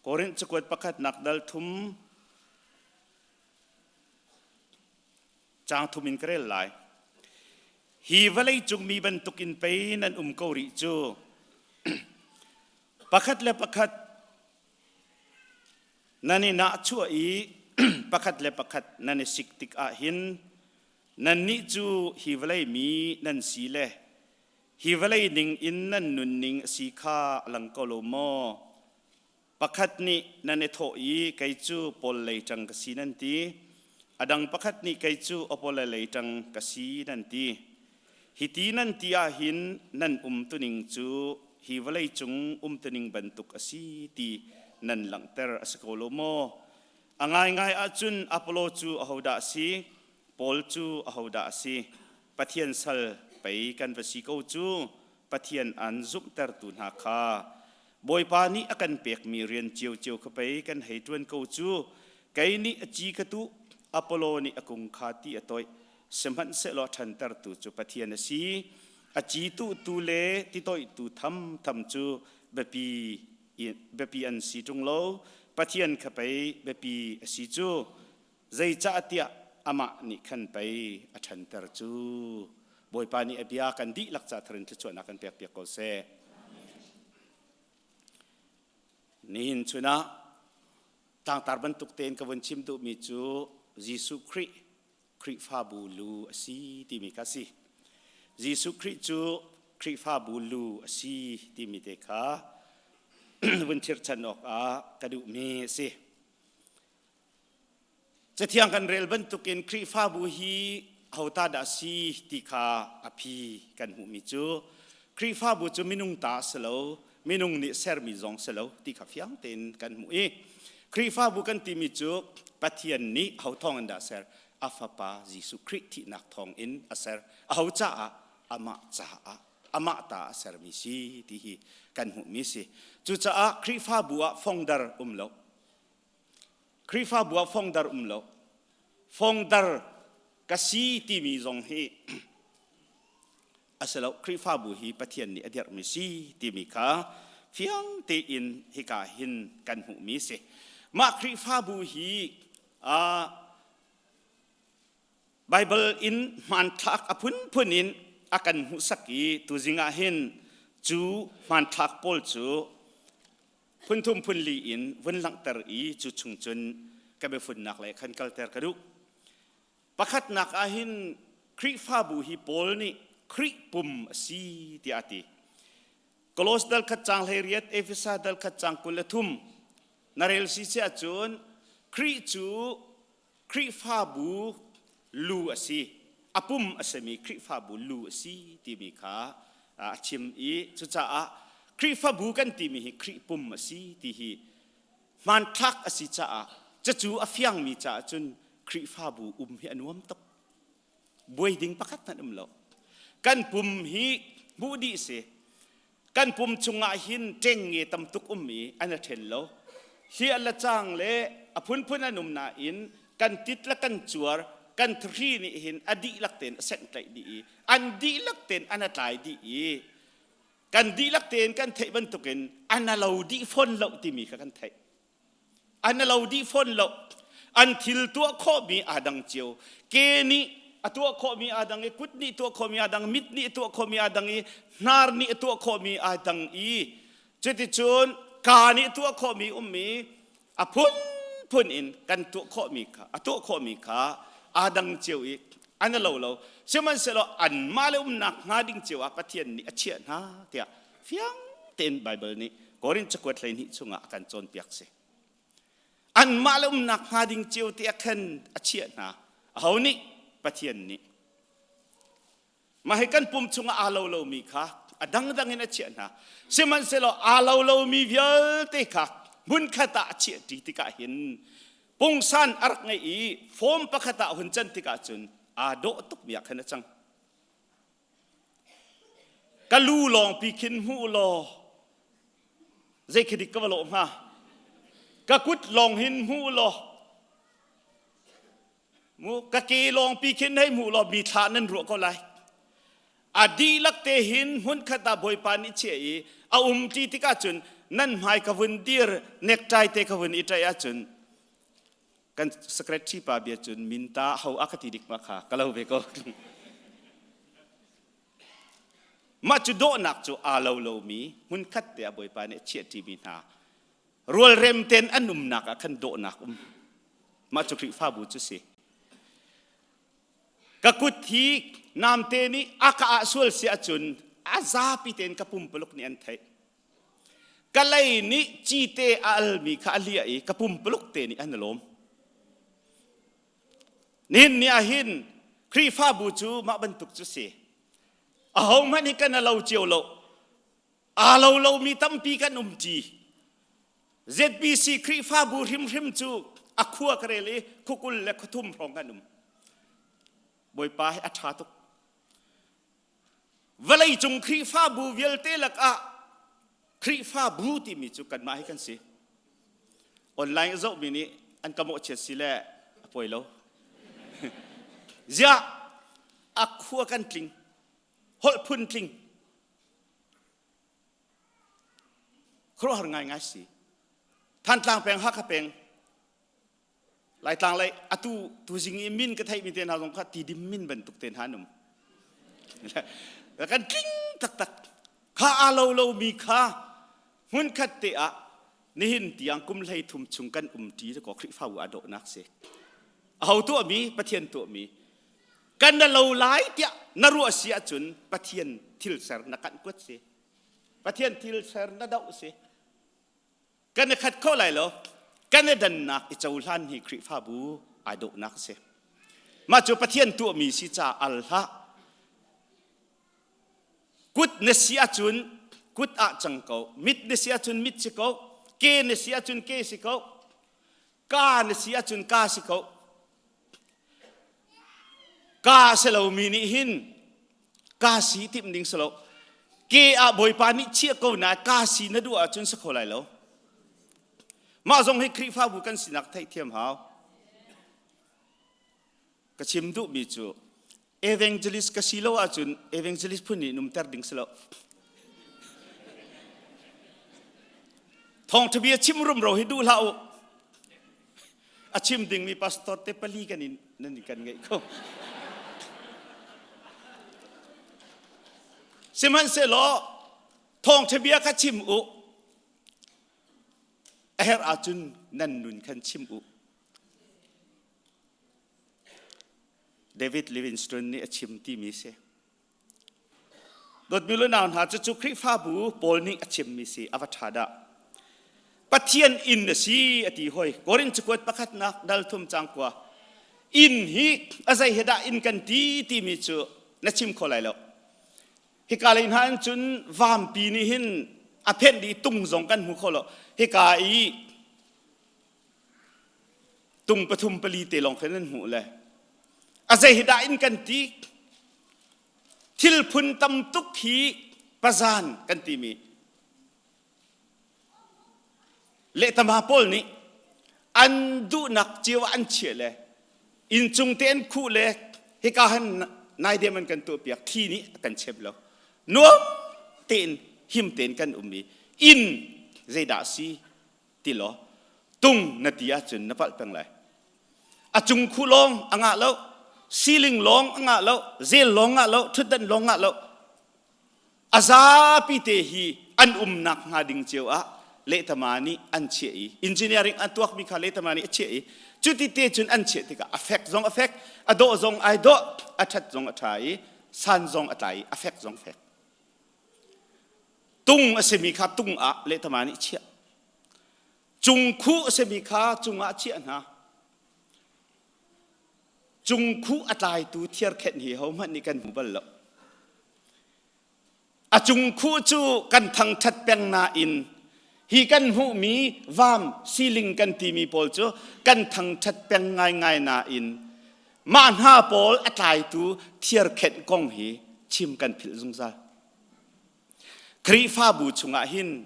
Korinth cakuat pakhatnak dal thum caang thum in ka rel lai. Hi vawlei cung mi bantukin pei nan um ko rih cu. Pakhat le pakhat nan i nahchuah i pakhat le pakhat nan i sik tik ah hin nannih cu hi vawlei mi nan si le hi vawlei ning in nan nunning a si kha a lang ko lo maw? Pakhat nih nan i thawh i kei cu Paul lei ṭang ka si nan ti. A dang pakhat nih kei cu Apollo lei ṭang ka si nan ti. Hiti nan ti ahhin nan umtuning cu hi vawleicung umtuning bantuk a si ti nan langhter a si ko lo maw? A ngaingai ahcun Apollo cu ahodah a si? Paul cu ahodah a si? Pathian sal pei kan va si ko cu. Pathian an zumhtertu hna kha Bawipa nih a kan pekmi rian ciocio kha pei kan hei ṭuan ko cu. Kei nih a ci ka tuh, Apollo nih a kung kha ti a toih, sihmanhsehlaw a ṭhantertu cu Pathian a si. A ci tuhtu le ti toihtu thamtham cu biapi, biapi an si ṭung lo, Pathian kha pei biapi a si cu. Zeicahtiah amah nih khan pei a ṭhanter cu. Bawipa nih a bia kan dihlak ca thar in thluachuahnak kan pekpiak ko seh. Nihin chun ah tlangtar bantuk tein ka vun chim duhmi cu Jesuh Khrih Khrihfabu lu a si timi kha a si. Jesuh Khrih cu Khrihfabu lu a si timi te kha vun chirchan awkah ka duhmi a si. Cathiang kan rel bantukin Khrihfabu hi hota dah si ti kha a phi kan hmuhmi cu Khrihfabu cu minung ta a si lo, minung nih sermi zong si lo ti kha fiang tein kan hmuh i Khrihfabu kan timi cu Pathian nih ho thawng in dah ser? A fapa Jesuh Khrih thihnak thawng in a ser. Aho caah? Amah caah. Amah ta a sermi si ti hi kan hmuhmi si. Cucaah Khrihfabu ah fongdar um lo. Khrihfabu ah fongdar um lo. Fongdar ka si timi zong hi a si lo. Khrihfabu hi Pathian nih a dirhmi si timi kha fiang tein hika hin kan hmuhmi si. Mah Khrihfabu hi Baibal in hmanthlak a phunphun in a kan hmuhsak i tuzing ah hin cu hmanthlak pawl cu phunthum phunli in vun langhter i cu chung cun ka biafunnak le khan kalter ka duh. Pakhatnak ah hin Khrihfabu hi Paul nih Khrih pum a si tiah a ti. Kolos dal khat caang 18, Efesa dal khat caang 23 na rel si si ahcun Khrih cu Khrihfabu lu a si, a pum a simi Khrihfabu lu a si timi kha a chim i cucaah Khrihfabu kan timi hi Khrih pum a si ti hi hmanthlak a si caah cucu a fiangmi caah cun Khrihfabu um hi a nuam tuk. Buai ding pakhat hmanh um lo. Kan pum hi hmuh dih si. Kan pum chungah hin ṭengnge tam tuk um i an a ṭhen lo. Hliah le cang le a phunphun an um nain kan tit le kan cuar kan thahri nih hin a dihlak tein a senghtlaih dih i an dihlak tein an a tlai dih i kan dihlak tein kan theih bantukin an a lo dih fawn lo timi kha kan theih. An lo dih fawn lo. An thil tuah khawhmi aa dang cio. Ke nih a tuah khawhmi aa dang i kut nih tuah khawhmi aa dang, mit nih tuah khawhmi aa dang i hnar nih tuah khawhmi aa dang i cuticun kaa nih tuah khawhmi ummi a phunphun in kan tuah khawhmi kha a tuah khawhmi kha aa dang cio i an lo lo. Sihmanhsehlaw anmah le umnak hnga ding cio ah Pathian nih a chiah hna tiah fiang tein Baibal nih Korin cakuat 12 chungah a kan cawnpiak si. Anmah le umnak hnga ding cio te ah khan a chiah hna. Aho nih? Pathian nih. Mah hi kan pum chungah aa lo lomi kha a dangdang in a chiah hna. Sihmanhsehlaw aa lo lomi vialte kha hmunkhat ah a chiah ṭi tikah hin pungsan a rak ngeih i form pakhat ah hun can tikah cun aa dawh tukmi ah khan a cang. Ka lu lawngpi khin hmu law zei khi dik ka va lawh hnga? Ka kut lawng hin hmu law mu ka ke lawngpi khin hei hmu law mi thla nan ruah ko lai. A dihlak te hin hmunkhat ah Bawipa nih chiah i a um ṭi tikah cun nan hmai ka vun dir necktie te ka vun i ṭaih ahcun kan secretary pa bia cun minta ho a ka ti dik ma kha ka lo ve ko. Mah cu dawhnak cu aa lo lomi hmunkhat te ah Bawipa nih a chiahṭimi hna rualrem tein an umnak ah khan dawhnak um. Mah cu Khrihfabu cu si. Ka kut hi namte nih a ka ah sual si ahcun a zapi tein ka pumpaluk nih an theih. Ka lei nih cite a almi kha a hliah i ka pumpaluk te nih an i lawm. Nihin ni ah hin Khrihfabu cu mah bantuk cu si. Ahohmanh hi kan lo cio lo. Aa lo lomi tampi kan um ṭi. ZBC Khrihfabu hrimhrim cu a khua ka rel i khukul le khuthum hrawng kan um. Bawipa hi a ṭha tuk. Vawleicung Khrihfabu vialte lakah Khrihfabu timi cu kanmah hi kan si. Online zohmi nih an ka mawhchiat si le a pawi lo. Ziah a khua kan tling, holh phun tling. Khuaruahhar ngaingai si. Thantlang peng, Hakha peng, Laitlang lei atu tuzing i min ka theihmi te hna zong kha tidim min bantuk te hna an um. Kan tling taktak. Kha aa lo lomi kha hmunkhat te ah nihin tiang kum 13 chung kan um ṭi ko Khrihfabu aa dawhnak si. Aho tuahmi Pathian tuahmi kan na lo lai tiah na ruah si ahcun Pathian thil ser na kanh kuat si. Pathian thil ser na doh si. Kan i khat kho lai lo. Kan i dannak i cohlan hi Khrihfabu ai dawhnak a si. Mah cu Pathian tuahmi si ca al hlah. Kut na si ahcun kut ah cang ko. Mit na si ahcun mit si ko. Ke na si ahcun ke si ko. Ka na si ahcun ka si ko. Ka a si lomi nih hin ka si timh ding si lo. Ke ah Bawipa nih chiah ko na ka si na duh ahcun si kho lai lo. Mah zong hi Khrihfabu kan sinak theihthiam hau. Ka chim duhmi cu evangelist ka si lo ahcun evangelist phun nih numter ding si lo. Thawngṭha bia chim rumro hi duh hlah u. A chim dingmi pastor te pali kan in nan kan ngeih ko. Sihmanhsehlaw thawngṭha bia kha chim u. A herh ahcun nan nun khan chim u. David Livingstone nih a chim timi si. Dawtmi le nau hna cucu Khrihfabu Paul nih a chimmi si a va ṭha dah. Pathian inn a si a ti hoi. Korin cakuat pakhatnak dal thum cang kua. Inn hi a zei he dah inn kan ti timi cu na chim kho lai lo. Hika lei hna in cun vampi nih hin a phenh dih tung zong kan hmu kho lo. Hika i tung pathum pali te lawng khin an hmuh le a zei hi dah in kan ti thil phun tam tuk hi pazan kan timi lehtama pawl nih an duhnak cio ah an chiah le inncung te an khuh le hika han naidem an kan tuahpiak thli nih a kan chep lo nuam tein him tein kan um i inn zeidah si ti law tung na ti ahcun na palh peng lai a cung khu lawng a ngah lo ceiling lawng a ngah lo zel lawng ngah lo ṭhutdan lawng ngah lo a zapi te hi an umnak hnga ding cio ah lehtama nih an chiah i engineering an tuakmi kha lehtama nih a chiah i cuti te cun an chiah tikah a fek zong a fek a dawh zong ai dawh a ṭhat zong a ṭha i san zong a tlai i a fek zong fek Tung a simi kha tung ah lehtama nih chiah. Cungkhuh a simi kha cungah chiah hna. Cungkhuh a tlaitu thiarkhenh hi hohmanh nih kan hmu bal lo. A cungkhuh cu kan thangṭhat peng nain hi kan hmuhmi vam siling kan timi pawl cu kan thangṭhat peng ngaingai nain mah hna pawl a tlaitu thiarkhenh kong hi chim kan philh zungzal. Khrihfabu chungah hin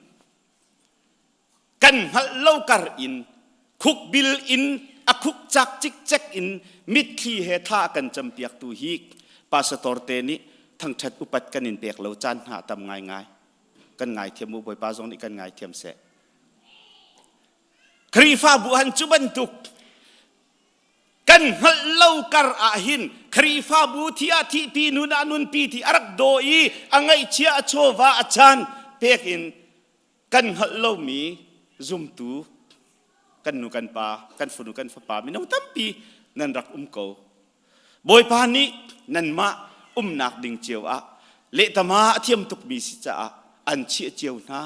kan hngalh lo kar in khukbil in a khuk cak cikcek in mitthli he thla a kan campiaktu hi pastor te nih thangṭhat upat kan in pek lo caan hna tam ngaingai. Kan ngaithiam u, Bawipa zong nih kan ngaithiam seh. Khrihfabu han cu bantuk kan hngalh lo kar ah hin Khrihfabu thi ah thihpi nun ah nunpi ti a rak daw i a ngaihchia a chawva a caan pek in kan hngalh lomi zumtu kan nu kan pa kan fanu kan fapa mino tampi nan rak um ko. Bawipa nih nanmah umnak ding cio ah lehtama a thiam tukmi si caah an chiah cio hna.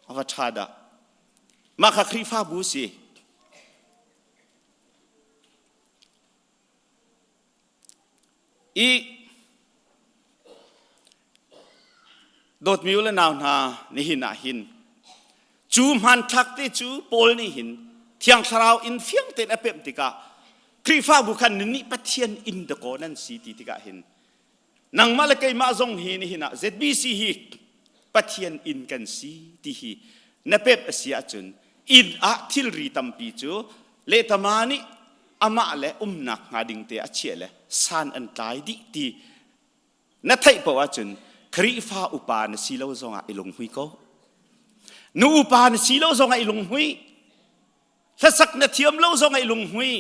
A va ṭha dah. Mah kha Khrihfabu si. I dawtmi u le nau hna nihin ah hin cu hmanthlak te cu Paul nih hin Thiang Thlarau in fiang tein a pemh tikah Khrihfabu khan nannih Pathian inn dakaw nan si ti tikah hin nangmah le keimah zong hi nihin ah ZBC hi Pathian inn kan si ti hi na pemh a si ahcun inn ah thilri tampi cu lehtama nih amah le umnak hnga ding te a chiah le san an tlai dih ti na theih paoh ahcun Khrihfa upa na si lo zongah i lunghmui ko. Nu upa na si lo zongah i lunghmui. Hlasak na thiam lo zongah i lunghmui.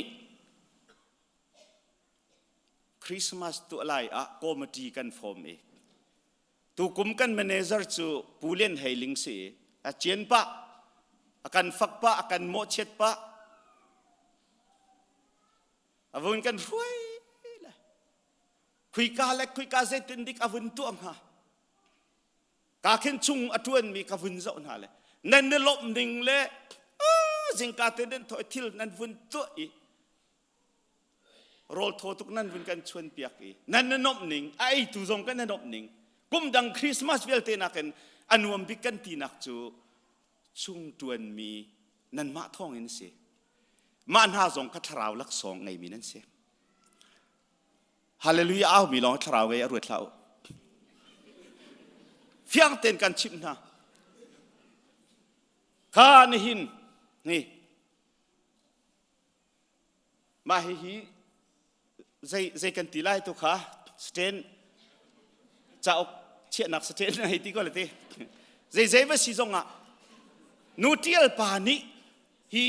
Christmas tuah lai ah committee kan form i tukum kan manager cu Pu Lian Hei Ling si i a cian pah, a kan fak pah, a kan mawhchiat pah, a vun kan hruai le khuika le khuika zeitin dik a vun tuah hnga ka khin chung a ṭuanmi ka vun zoh hna le nan i lawmh ning le zingka te nan thawh thil nan vun tuah i Rawl thaw tuk nan vun kan chuan piak i nan na nomh ning a eitu zong kan na nomh ning kum dang Christmas vialte nakin a nuam bik kan tinak cu chung ṭuanmi nanmah thawng in a si. Mah hna zong kha thlarau laksawng ngeimi nan si. Hallelujah au mi lawng thlarau ngei a ruat hlah u. Fiang tein kan chimh hna. Kha nihin ni Mah hihi zei zei kan ti lai tu kha stand cauk chiahnak stand hei ti ko le ti. Zei zei va si zong ah nu tial pa nih hi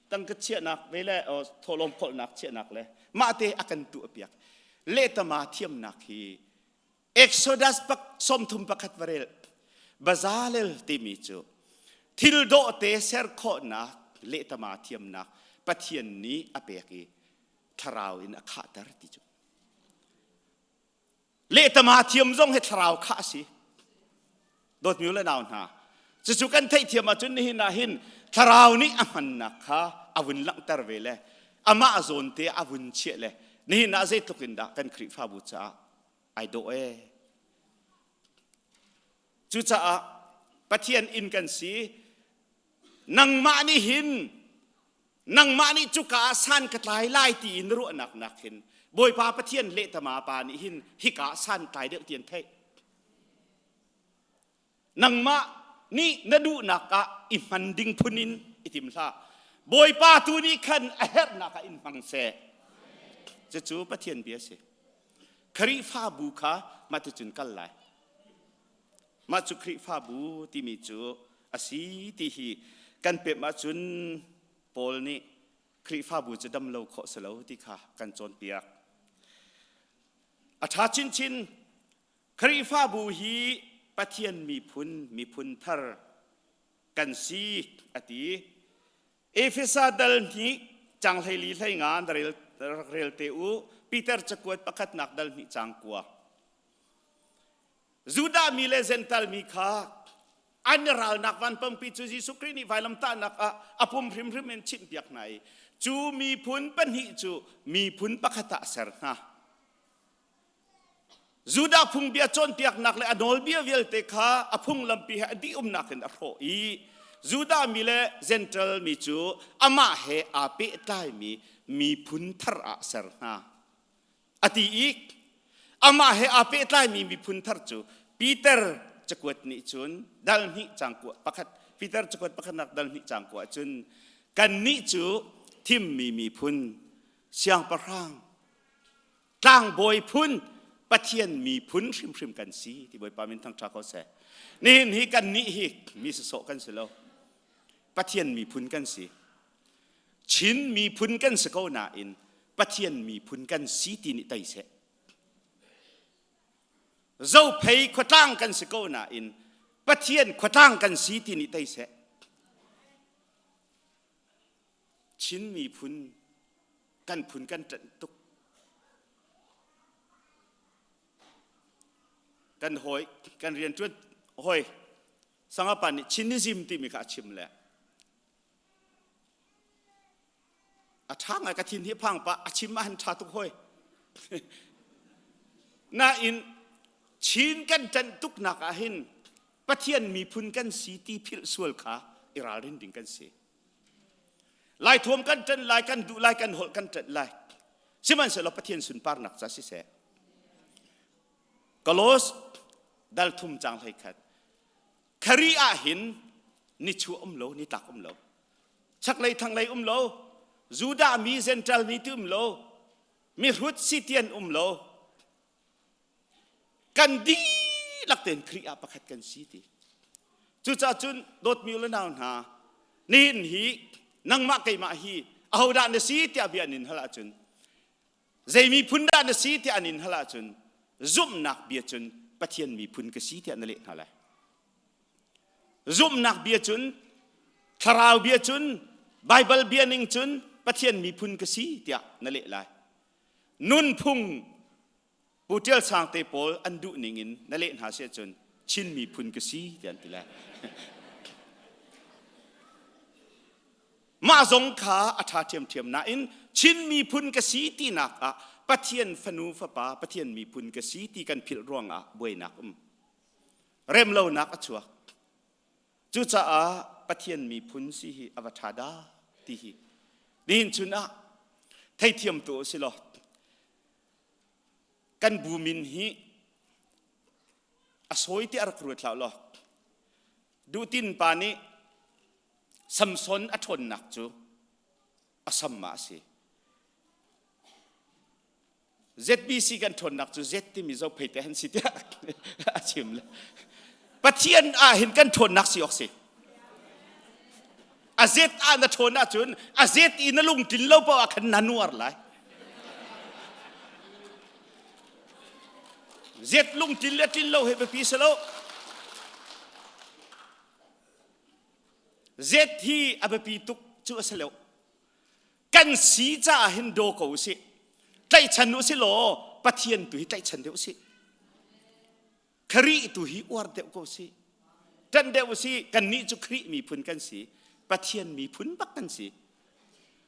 tangka chiahnak ve le thawhlawm kholhnak chiahnak le mah te a kan tuah piak. Lehtama thiamnak hi Exodus pak 31 va rel. Bazalel timi cu thil dawh te ser khawhnak lehtama thiamnak Pathian nih a pek i thlarau in a khahter ti cu. Lehtama thiam zong hi thlarau khah a si. Dawtmi le nau hna, cucu kan theihthiam ahcun nihin ah hin thlarau nih a hmannak kha a vun langhter ve le amah zawn te a vun chiah le nihin ah zeitluk in dah kan Khrihfabu caah ai dawh ee. Cucaah Pathian inn kan si. Nangmah nih hin nangmah nih cuka ah san ka tlai lai ti in ruahnak nak hin Bawipa Pathian lehtama pa nih hin hika ah san tlai deuh ti an theih. Nangmah nih na duhnak ah i hman ding phun in i tim hlah. Bawipa tu nih khan a herhnak ah in hmang seh. Cucu Pathian bia a si. Khrihfabu kha mah ticun kal lai. Mah cu Khrihfabu timi cu a si ti hi kan pemh ahcun Paul nih Khrihfabu cu dam lo khawh si lo ti kha kan cawnpiak. A ṭha chinchin Khrihfabu hi Pathian miphun miphun thar kan si a ti. Efesa dal hnih cang 14 hlei nga na rel, rak rel te u. Peter cakuat pakhatnak dal hnih cang kua. Judah mi le Gentile mi kha an i ralnak vanpangpi cu Jesuh Khrih nih vailamtahnak ah a pum hrimhrim in chimhpiak hna i cu miphun pahnih cu miphun pakhat ah a ser hna. Judah phungbia cawnpiaknak le a nawlbia vialte kha a phunglampi he a dihumnak in a hrawh i Judah mi le Gentile mi cu amah he aa pehtlaimi miphun thar ah a ser hna. A ti i amah he aa pehtlaimi miphun thar cu Peter cakuat nih cun dal hnih cang kua pakhat Peter cakuat pakhatnak dal hnih cang kua cun kannih cu thimmi miphun siangpahrang tlangbawi phun Pathian miphun hrimhrim kan si ti Bawipa min thangṭha ko seh. Nihin hi kan nih hi mi sawsawh kan si lo. Pathian miphun kan si. Chin miphun kan si ko nain Pathian miphun kan si ti nih tei seh. Zophei khuatlang kan si ko nain Pathian khuatlang kan si ti nih tei seh. Chin miphun kan phun kan ṭanh tuk. Kan hawi, kan rianṭuan hawi Sangapa nih Chinism timi kha a chim le a ṭha ngai ka thin hi phang pah a chim ah han ṭha tuk hoi. Nain Chin kan ṭanh tuknak ah hin Pathian miphun kan si ti philh sual kha i ralrin ding kan si. Lai thuam kan ṭanh lai, kan duh lai, kan holh kan ṭanh lai. Sihmanhsehlaw Pathian sunparnak ca siseh. Kolos dal thum cang hlei khat. Khari ah hin nichuah um lo, nitlak um lo. Chaklei thanglei um lo. Judah mi, Gentile mi ti um lo. Mihrut sitian um lo. Kan dihlak tein Khrih ah pakhat kan si ti. Cucaah cun dawtmi u le nau hna, nihin hi nangmah keimah hi ahodah na si tiah bia an in hal ahcun zei miphun dah na si tiah an in hal ahcun zumhnak bia cun Pathian miphun ka si tiah na leh hna lai. Zumhnak bia cun thlarau bia cun Baibal bia ning cun Pathian miphun ka si tiah na leh lai. Nunphung Pu Ṭial Sang te pawl an duh ning in na leh hna si ahcun Chin miphun ka si tiah an ti lai. Mah zong kha a ṭha ṭhiamṭhiam nain Chin miphun ka si tinak ah Pathian fanu fapa Pathian miphun ka si ti kan philh ruangah buainak um. Remlonak a chuak. Cucaah Pathian miphun si hi a va ṭha dah ti hi nihin chun ah theithiam tu u si law kan bu min hi a sawi tiah rak ruat hlah law Duhtin pa nih Samson a ṭhawnnak cu a sam ah a si. ZBC kan ṭhawnnak cu Z timi zophei te han si tiah a chim le Pathian ah hin kan ṭhawnnak si awk si. A zet ah na ṭhawn ahcun a zet i na lungtlin lo paoh ah khan na nuar lai. Zet lungtlin le tlin lo he biapi si lo. Zet hi a biapi tuk cu a si lo. Kan si caah hin daw ko usih. Tlaihchan u si law Pathian tu hi tlaihchan deuh usih. Khrih tu hi uar deuh ko si. Ṭanh deuh si kannih cu Khrih miphun kan si. Pathian miphun bak kan si.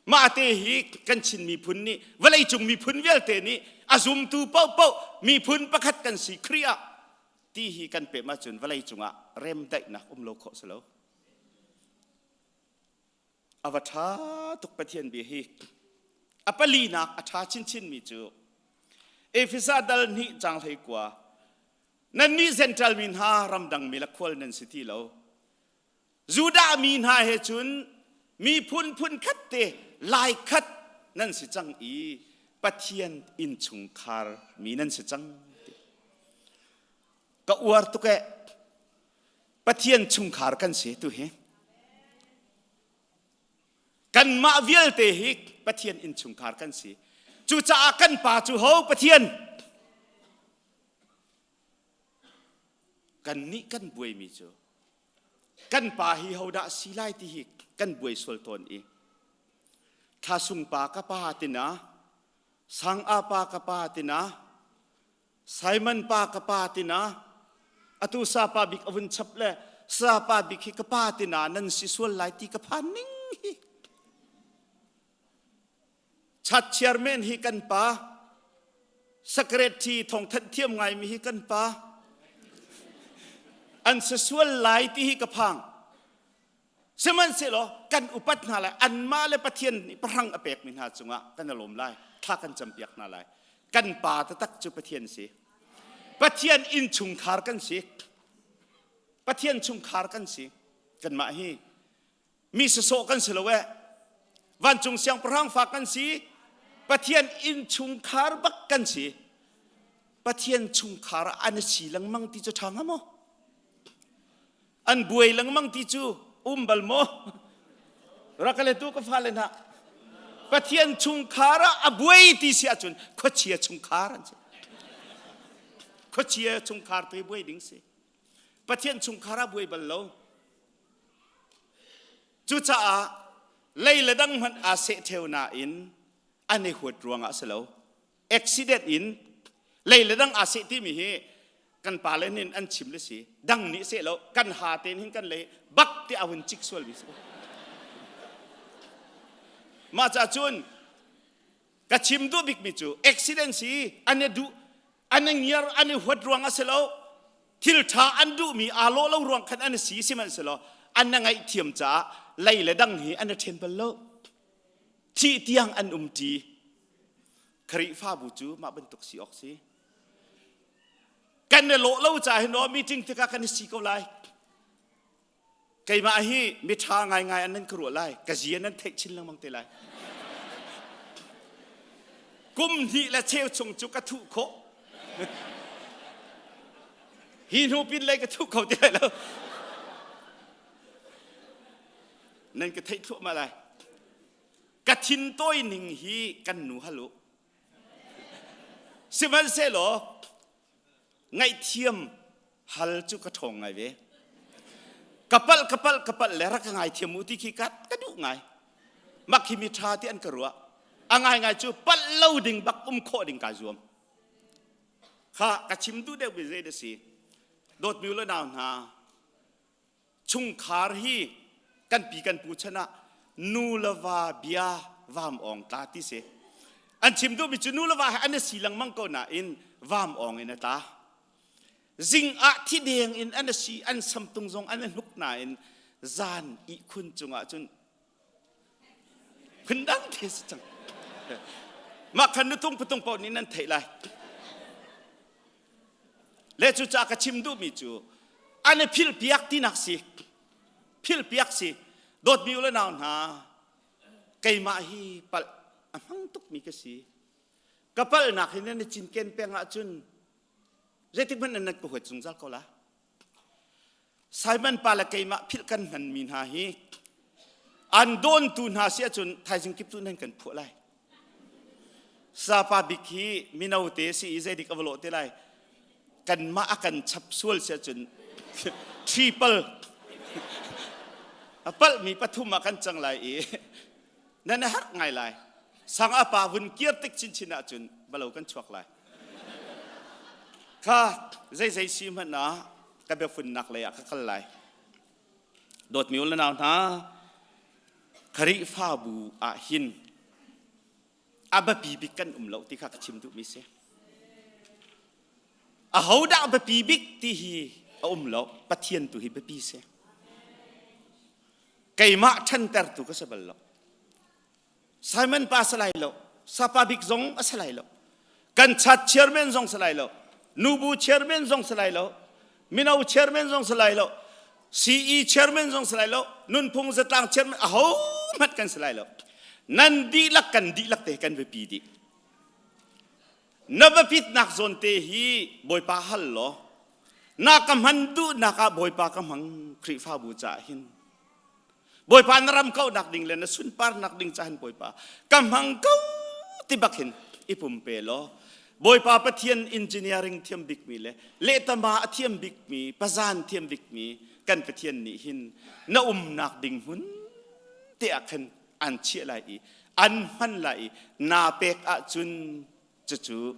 Mah te hi kan Chin miphun nih vawleicung miphun vialte nih a zumtu paohpaoh miphun pakhat kan si Khrih ah ti hi kan pem ahcun vawleicung ah remdaihnak um lo khawh si lo. A va ṭha tuk Pathian bia hi. A palinak a ṭha chinchinmi cu Efesa dal hnih caang 19 nannih Gentile mi hna ramdang mi le khual nan si ti lo. Judah mi hna he cun miphun phun khat te lai khat nan si cang i Pathian innchungkhar mi nan si cang. Ka uar tuk eh. Pathian chungkhar kan si tu hi. Kanmah vialte hi Pathian innchungkhar kan si. Cucaah kan pa cu ho Pathian. Kannih kan buaimi cu kan pa hi hodah si lai ti hi kan buai sual tawn i Thlasung pa ka pa tina Sang A pa ka pa tina Simon pa ka pa tina atu sapa bik a vun chap le sapa bik hi ka pa tina nan si sual lai ti ka phan ning hi chat chairman hi kan pa secretary thongthanh thiam ngai mi hi kan pa an si sual lai ti hi ka phang Sihmanhsehlaw kan upat hna lai anmah le Pathian nih pahrang a pekmi hna cungah kan i lawm lai thla kan campiak hna lai kan pa taktak cu Pathian si Pathian innchungkhar kan si Pathian chungkhar kan si kanmah hi mi sasawh kan si lo eh vancung siangpahrang fa kan si Pathian innchungkhar bak kan si Pathian chungkhar ah an si lengmang ti cu ṭha hnga maw? An buai lengmang ti cu um bal maw? Rak ka le tu ka fale hna. Pathian chungkhar ah a buai ti si ahcun khuachia chungkhar an si. Khuachia chungkhar tu hi buai ding si. Pathian chungkhar ah buai bal lo. Cucaah lei le dang hmanh aa seh ṭheo nain an i huat ruangah a si lo. Accident in lei le dang aa seh timi hi kan pa le nin an chim le si. Dang nih seh lo kan ha tein hin kan lei bak te a hun cik sual mi si. Mah ca cun ka chim duh bikmi cu accident si an i duh an i ngiar an i huat ruang a si lo thil ṭha an duhmi aa lawh lo ruang khan an si sihmanhsehlaw an na ngaihthiam caah lei le dang hi an i ṭhen bal lo thih tiang an um ṭi Khrihfabu cu mah bantuk si awk si kan i lawh lo caah hin meeting tikah kan i si ko lai Keimah hi miṭha ngaingai an nan ka ruah lai. Ka zia nan theih chin lengmang te lai. Kum hnih le cheu chung cu ka thuh khawh. Hi hnu pin lei ka thuh kho ti lai lo. Nan ka theih thluahmah lai. Ka thin tawi ning hi kan nu hal u. Sihmanhsehlaw ngaihthiam hal cu ka ṭhawng ngai ve ka palh ka palh ka palh le rak ka ngaithiam u ti khi ka ka duh ngai mak hi mi ṭha ti an ka ruah a ngaingai cu palh lo ding bak um khawh ding kaa zuam kha ka chim duh deuh mi zei da si dawtmi le nau hna Chungkhar hi kan pi kan pu chan ah nu le va bia vam awng tla ti si. An chim duhmi cu nu le va he an i si lengmang ko nain vam awng in a tla. Zing ah thi deng in an si an samtung zong an i hnuk nain zan ihkhun cungah cun phundang te si cang. Mah khan nutung patung paoh nih nan theih lai. Le cucaah ka chim duhmi cu an i philhpiak tinak si. Philhpiak si. Dawtmi u le nau hna, keimah hi palh a hmang tukmi ka si. Ka palhnak hi nan i cinken peng ahcun zeitik hmanh nan ka huat zungzal ko la. Simon pa le keimah philh kan hmanmi hna hi an dawntu hna si ahcun thaizing kip cu nan kan phuah lai. Sapa bik hi mino te si i zeidik a va lawh te lai. Kanmah a kan chap sual si ahcun triple a palhmi pathum ah kan cang lai i nan i harh ngai lai. Sang a pa vun kir tik chinchin ahcun balo kan chuak lai. Kha zeizei si hmanh ah ka biafunnak lei ah ka kal lai. Dawtmi u le nau hna, Khrihfabu ah hin a biapi bik kan um lo ti kha ka chim duhmi si. Ahodah biapi bik ti hi a um lo, Pathian tu hi biapi si. Keimah ṭhantertu ka si bal lo. Simon pa si lai lo, Sapa bik zong a si lai lo. Kan chat chairman zong si lai lo. Nubu chairman zong si lai lo. Mino chairman zong si lai lo. CE chairman zong si lai lo. Nunphung zatlang chairman aho hmanh kan si lai lo. Nan dihlak kan dihlak te kan biapi dih. Na biapitnak zawn te hi Bawipa hal law na ka hman duhnak ah Bawipa ka hmang Khrihfabu caah hin Bawipa na ram kauhnak ding le na sunparnak ding cahan Bawipa ka hmang ko ti bak hin i pumpe law Bawipa Pathian engineering thiam bikmi le lehtama a thiam bikmi pazan thiam bikmi kan Pathian nih hin na umnak ding hmun te ah khan an chiah lai i an hman lai i naa pek ahcun cucu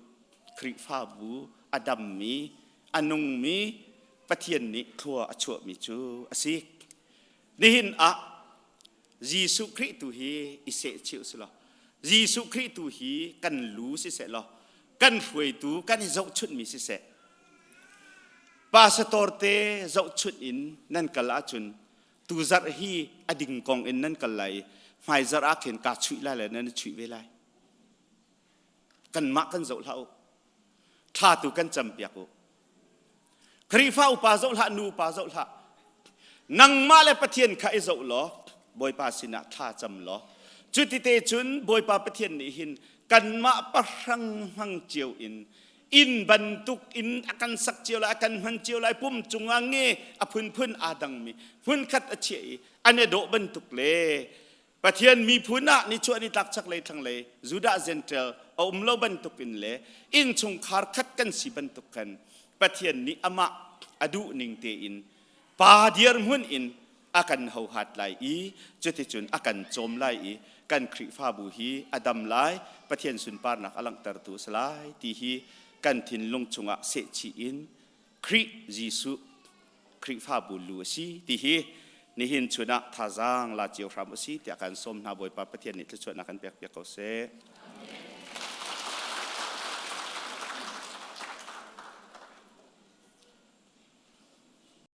Khrihfabu a dammi a nungmi Pathian nih thlua a chuahmi cu a si. Nihin ah Jesuh Khrih tu hi i sehchih usih law Jesuh Khrih tu hi kan lu siseh law kan hruaitu kan i zohchunhmi siseh pastor te zohchunh in nan kal ahcun tuzarh hi a ding kong in nan kal lai i hmaizarh ah khin kaa chuih lai le nan i chuih ve lai kanmah kan zoh hlah u thla tu kan campiak u Khrihfa upa zoh hlah nu upa zoh hlah nangmah le Pathian kha i zoh law Bawipa sinah thla cam law cuti te cun Bawipa Pathian nih hin kanmah pahrang hmang cio in. Inn bantuk in a kan sak cio lai, a kan hman cio lai, pum cungah nge a phunphun aa dangmi hmunkhat a chiah i an i dawh bantuk le Pathian miphun ah nichuah nitlak chaklei thlanglei Judah Gentile a um lo bantuk in le innchungkhar khat kan si bantuk khan Pathian nih amah a duh ning tein pa dirhmun in a kan hohat lai i cuticun a kan cawm lai i kan Khrihfabu hi a dam lai, Pathian sunparnak a langhtertu a si lai ti hi kan thinlung chungah sehchih in Khrih Jesuh Khrihfabu lu a si ti hi nihin chun ah thazaang la cio hram u si tiah kan sawm hna. Bawipa Pathian nih thluachuahnak kan pek piak ko seh.